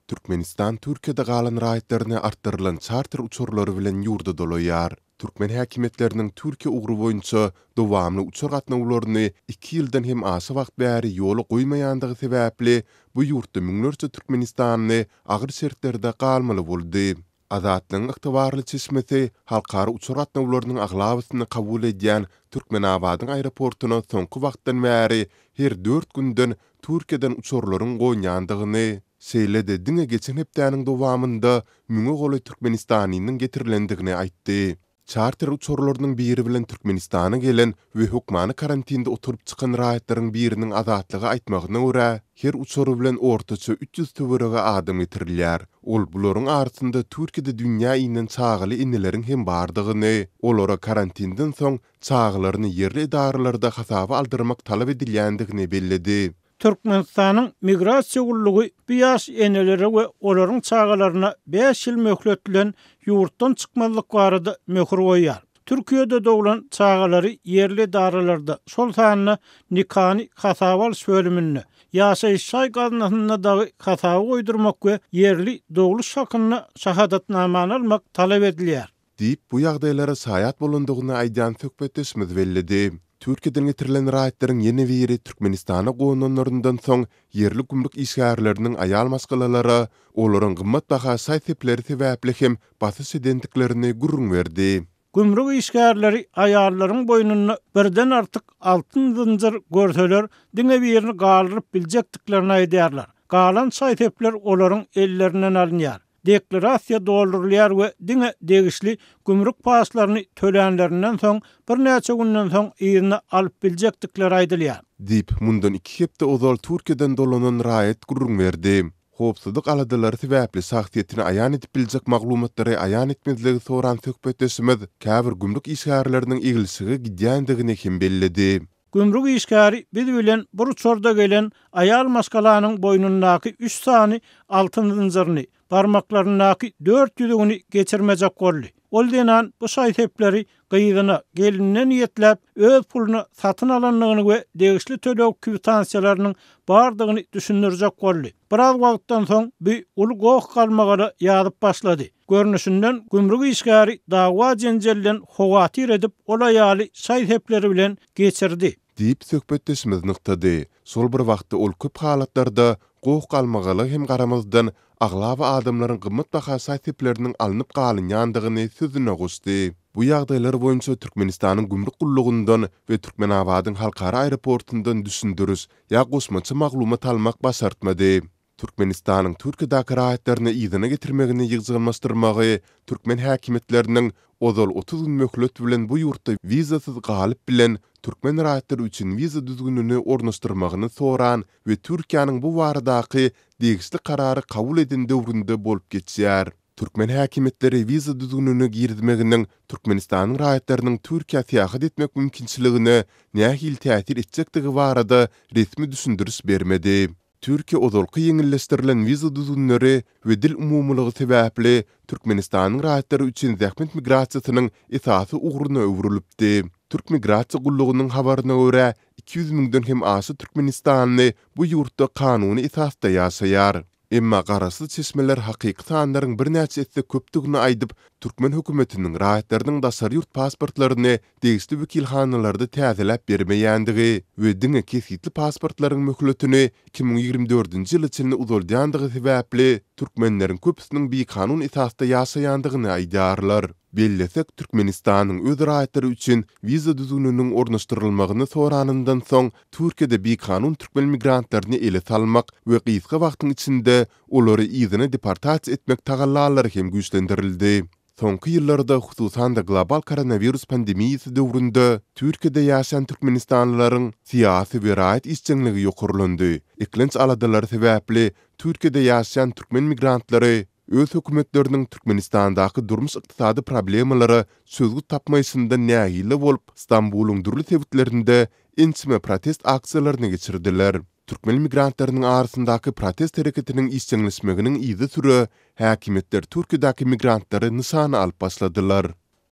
Türkmenistan Türkiýede galan raýatlaryny artdyrylan çarter uçarlary bilen ýurda dolaýar. Türkmen häkimiýetleriniň Türkiýe ugry boýunça dowamly uçar gatnawlaryny iki ýyldan hem aşa wagt bäri ýola goýmaýandygy sebäpli, bu ýurtda müňlerçe türkmenistanly agyr şertlerde galmaly boldy. Azatlygyň ygtybarly çeşmesi halkara uçar gatnawlarynyň aglabasyny kabul edýän Türkmenabadyň aeroportuna soňky wagtdan bäri her dört günden Türkiýeden uçarlaryň gonýandygyny, şeýle-de diňe geçen hepdäniň dowamynda müňe golaý türkmenistanlynyň getirilendigini aýtdy. Çarter uçarlarynyň biri bilen Türkmenistana gelen we hökmany karantinde oturyp çykan raýatlaryň biriniň Azatlyga aýtmagyna görä, her uçar bilen ortaça 300 töweregi adam getirilýär. Ol bularyň arasynda Türkiýede dünýä inen çagaly eneleriň hem bardygyny, olara karantinden soň çagalaryny ýerli edaralarda hasaba aldyrmak talap edilýändigini belledi. Türkmenistanyň Migrasiýa gullugy bu ýaş enelere we olaryň çagalaryna bäş ýyl möhlet bilen ýurtdan çykmazlyk barada möhür goýýar. Türkiýede doglan çagalary ýerli edaralarda, şol sanda nikany hasaba alyş bölüminde, ýaşaýyş jaý gaznasynda dagy hasaba goýdurmak we ýerli dogluş hakynda şahadatnamany almak talap edilýär. Diýip, bu ýagdaýlara şaýat bolandygyny aýdýan söhbetdeşimiz belledi. Türkiýeden getirilen raýatlaryň ýene biri Türkmenistana gonanlaryndan soň ýerli gümrük işgärleriniň aýal maşgalalara olaryň gymmatbaha şaý-sepleri sebäpli hem basyş edendiklerini gürrüň berdi. Gümrük işgärleri aýallaryň boýnunda birden artyk altyn zynjyr görseler, diňe birini galdyryp biljekdiklerini aýdýarlar. Galan şaý-sepler olaryň ellerinden alynýar. Deklarasiýa doldurylýar we diňe degişli gümrük paçlaryny tölänlerinden soň birnäçe günden soň yzyna alyp biljekdikleri aýdylýar. Diýip, mundan iki hepde ozal Türkiýeden dolanan raýat gürrüň berdi. Howpsuzlyk aladalary sebäpli şahsyýetini aýan edip biljek maglumatlary aýan etmezligi soran söhbetdeşimiz käbir gümrük işgärleriniň eglişige gidýändigini hem belledi. Gümrük işgäri biz bilen bir uçarda gelen aýal maşgalanyň boýnundaky üç sany altyn zynjyryny, barmaklaryndaky dört ýüzügini geçirmejek boldy. Ol zenan bu şaý-sepleri gyzyna, gelinine niýetläp, öz puluna satyn alandygyny we degişli töleg kwitansiýalarynyň bardygyny düşündirjek boldy. Biraz wagtdan soň bu uly goh-galmagala ýazyp başlady. Görnüşinden, gümrük işgäri dawa-jenjelden howatyr edip, ol aýaly şaý-sepleri bilen geçirdi. Diýip, söhbetdeşimiz nygtady. Şol bir wagtda ol köp halatlarda goh-galmagala hem garamazdan, aglaba adamlaryň gymmatbaha şaý-sepleriniň alnyp galynýandygyny sözüne goşdy. Bu ýagdaýlar boýunça Türkmenistanyň Gümrük gullugyndan we Türkmenabadyň halkara aeroportundan düşündiriş ýa goşmaça maglumat almak başartmady. Türkmenistanyň Türkiýedäki raýatlaryny yzyna getirmegini ýygjamlaşdyrmagy türkmen häkimiýetleriniň ozal 30 gün möhlet bilen bu ýurtda wizasyz galyp bilen türkmen raýatlary üçin wiza düzgünini ornaşdyrmagyny soran we Türkiýäniň bu baradaky degişli karary kabul eden döwründe bolup geçýär. Türkmen häkimiýetleri wiza düzgünini girizmeginiň Türkmenistanyň raýatlarynyň Türkiýä syýahat etmek mümkinçiligine nähili täsir etjekdigi barada resmi düşündiriş bermedi. Türkiýe ozalky ýeňilleşdirilen wiza düzgünleri we dil umumylygy sebäpli Türkmenistanyň raýatlary üçin zähmet migrasiýasynyň esasy ugruna öwrülipdi. Türk migrasiýa gullugynyň habaryna görä, 200 müňden hem aşa türkmenistanly bu ýurtda kanuny esasda ýaşaýar. Emma garaşsyz çeşmeler hakyky sanlaryň birnäçe esse köpdügini aýdyp, türkmen hökümetiniň raýatlarynyň daşary ýurt pasportlaryny degişli wekilhanalarda täzeläp bermeýändigi we diňe kesgitli pasportlaryň möhletini 2024-nji ýyla çenli uzaldýandygy sebäpli türkmenleriň köpüsiniň bikanun esasda ýaşaýandygyny aýdýarlar. Bellesek, Türkmenistanyň öz raýatlary üçin wiza düzgüniniň ornaşdyrylmagyny soranyndan soň, Türkiýede bikanun türkmen migrantlaryny ele salmak we gysga wagtyň içinde olary yzyna deportasiýa etmek tagallalary hem güýçlendirildi. Soňky ýyllarda, hususan-da global koronawirus pandemiýasy döwründe Türkiýede ýaşaýan türkmenistanlylaryň syýasy we raýat işjeňligi ýokarlandy. Eklenç aladalary sebäpli Türkiýede ýaşaýan türkmen migrantlary öz hökümetleriniň Türkmenistandaky durmuş-ykdysady problemalara çözgüt tapmaýşyndan nägile bolup, Stambulyň dürli sebitlerinde ençeme protest aksiýalaryny geçirdiler. Türkmen migrantlarynyň arasyndaky protest hereketiniň işjeňleşmeginiň yzysüre häkimiýetler Türkiýedäki migrantlary nyşana alyp başladylar.